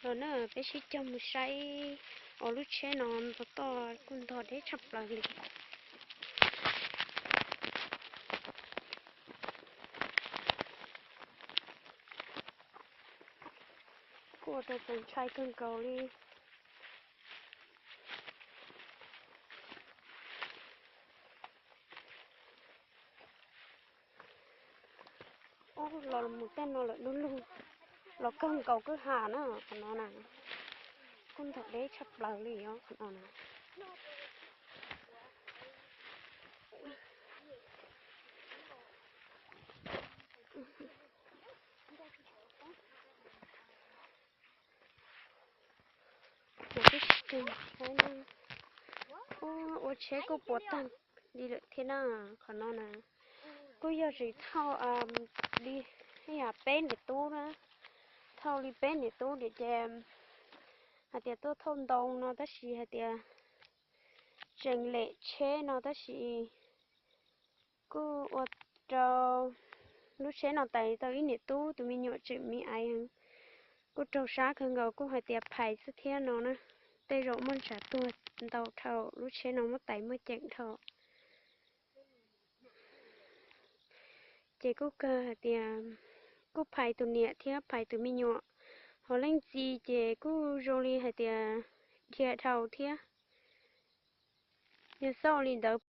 Los na, peb sib cog mus saib os, lub tsheb no ntog toj kuj ntog deb tshaj plaws li. Kuj ua rau txaus ntshai kawg nkaus li. Los mus tej no lawm lub lug, los kawg nkaus kwj ha na, qhov no na, kuj ntog deb tshaj plaws li os qhov no na. Ua tsheb kuj puas tag li lawm thiab na, qhov no na. Kuj yog tsis thauj li, yam peb niam tub na, thauj li peb niam tub ces hais tias tuaj thauj ntoo no tab sis hais tias tseem lem tsheb no tab sis kuj ua rau lub tsheb no tais tau ib niam tub tus me nyuam tseem me aiv heev, kuj raug sab kawg nkaus, kuj hais tias phais xwb thiab no na. Tej zaum muaj ntshav tuag ntau dhau lub tsheb no muab tais muaj ceem dhau. Ces kuj kawg hais tias kuj phais tus niam thiab phais tus me nyuam, ho leej txiv ces kuj zoo li hais tias dhia dhau thiab. Yog xauj li ntawd